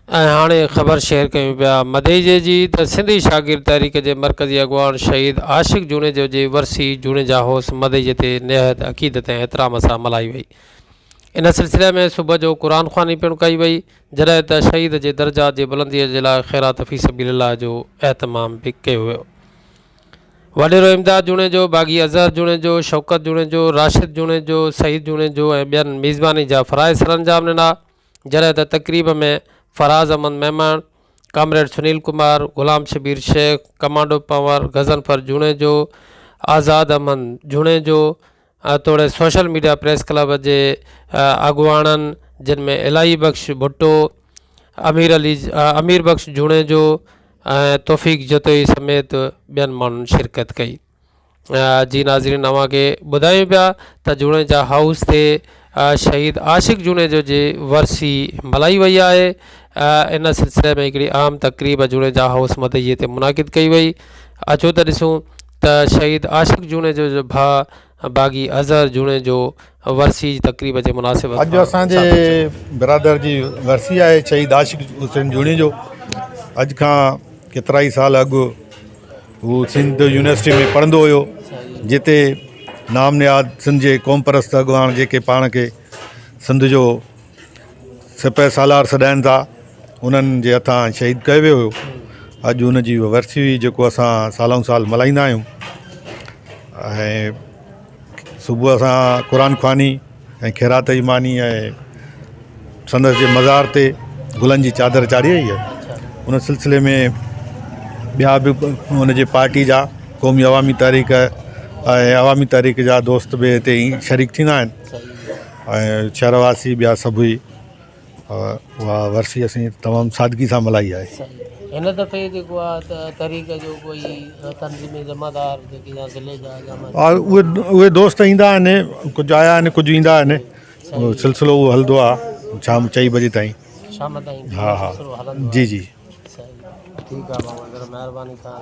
۽ هاڻي خبر شيئر ڪيون پيا مدئجي جي ته سنڌي شاگرد تحريڪ جي مرڪزي اڳواڻ شهيد عاشق جوڻيجو جي ورسي جوڻيجا هائوس مدئجي تي نهايت عقيدت ۽ احترام سان ملهائي وئي. ان سلسلي ۾ صبح جو قرآن خواني پڻ ڪئي وئي جڏهن ته شهيد جي درجات جي بلندي جي لاء خيرات في سبيل الله جو اهتمام به ڪيو ويو. وڏيرو امداد جوڻيجو، باغي اظهر جوڻيجو، شوڪت جوڻيجو، راشد جوڻيجو، سعيد جوڻيجو ۽ ٻين ميزباني جا فرائض سرانجام ڏنا. جڏهن ته تقريب ۾ فراز احمد ميمڻ، ڪامريڊ سنيل ڪمار، غلام شبير شيخ، ڪمانڊو پنور، غضنفر جوڻيجو، آزاد احمد جوڻيجو توڙي سوشل ميڊيا پريس ڪلب جي اڳواڻن جن ۾ الاهي بخش ڀٽو، امير علي امير بخش جوڻيجو ۽ توفيق جتوئي سميت ٻين ماڻهن شرڪت ڪئي. جي ناظرين اوهان کي ٻڌايون پيا ته جوڻيجا هائوس تي شهيد عاشق جوڻيجو جي ورسي ملهائي وئي آهي ان سلسلي ۾ هڪڙي اهم تقريب جوڻيجا هائوس مدئجي تي منعقد ڪئي وئي اچو ته ڏسون ته شهيد عاشق جوڻيجو جو ڀاء باغي اظهر جوڻيجو ورسي جي تقريب جي مناسبت اڄ اسان جي برادر جي ورسي آهي شهيد عاشق حسين جوڻيجو اڄ کان ڪيترائي سال اڳ هو سنڌ يونيورسٽي ۾ پڙهندو هيو جتي نام نهاد سنڌ جي قوم پرست اڳواڻ جيڪي پاڻ کي سنڌ جو سپهه سالار سڏائن ٿا انهن جي هٿان شهيد ڪيو ويو هيو اڄ ان جي ورسي هئي جيڪو اسان سالون سال ملهائيندا آهيون ۽ صبح اسان قرآن خواني ۽ خيرات جي ماني ۽ سندس جي مزار تي گلن جي چادر چاڙهي وئي آهي ان سلسلي ۾ ٻيا به ان جي پارٽي جا قومي عوامي تحريڪ ۽ عوامي تحريڪ جا دوست به هتي شريڪ ٿيندا آهن ۽ شهر واسي ٻيا سڀئي اها ورسي اسين تمام سادگي سان ملهائي آهي. هن دفعي جيڪو آهي ته تحريڪ جو ڪوئي تنظيمي ذمه دار جيڪي يا ضلعي جا يا ها اهي دوست ايندا آهن ڪجهه آيا آهن ڪجهه ايندا آهن سلسلو اهو هلندو آهي شام چئين بجي تائين شام تائين ها ها جي جي ٺيڪ آهي بابا ذرا مهرباني ڪا.